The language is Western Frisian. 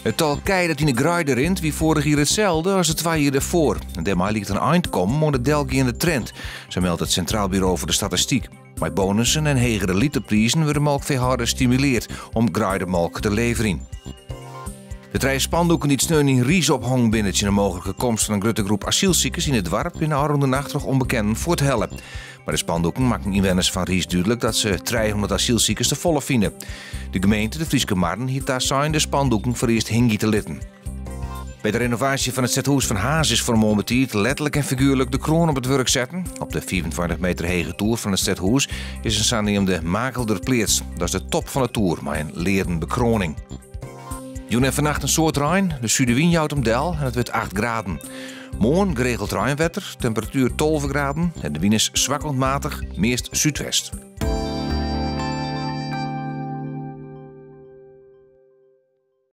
It tal kij dat yn de greide rint wie foarich jier itselde as de twa jier dêrfoar. En dêrmei liket in ein te kommen oan de delgeande trend, sa meldt it Sintraal Buro foar de Statistyk. Mei bonussen en hegere literprizen wurde molkfeehâlders stimuleard om greidemolk te leverjen. De trije spandoeken dy't sneon yn Riis ophongen binne tsjin de mooglike komst fan in grutte groep asylsikers yn it doarp binne ôfrûne nacht troch ûnbekenden fuorthelle. Mei de spandoeken makken ynwenners fan Riis dúdlik dat se 300 asylsikers te folle fine. De gemeente De Fryske Marren hie tasein de spandoeken foarearst hingje te litten. By de renovaasje fan it stedhûs fan Harns is fan 'e moarn betiid letterlik en figuerlik de kroan op it wurk setten. Op de 25 meter hege toer fan it stedhûs is in saneamde makelder pleatst. Dat is de top fan de toer mei in learen bekroaning. Jûn en fannacht in soad rein, de sudewyn jout him del en it wurdt 8 graden. Moarn geregeld reinwetter, temperatuer 12 graden en de wyn is swak oant matich, meast súdwest.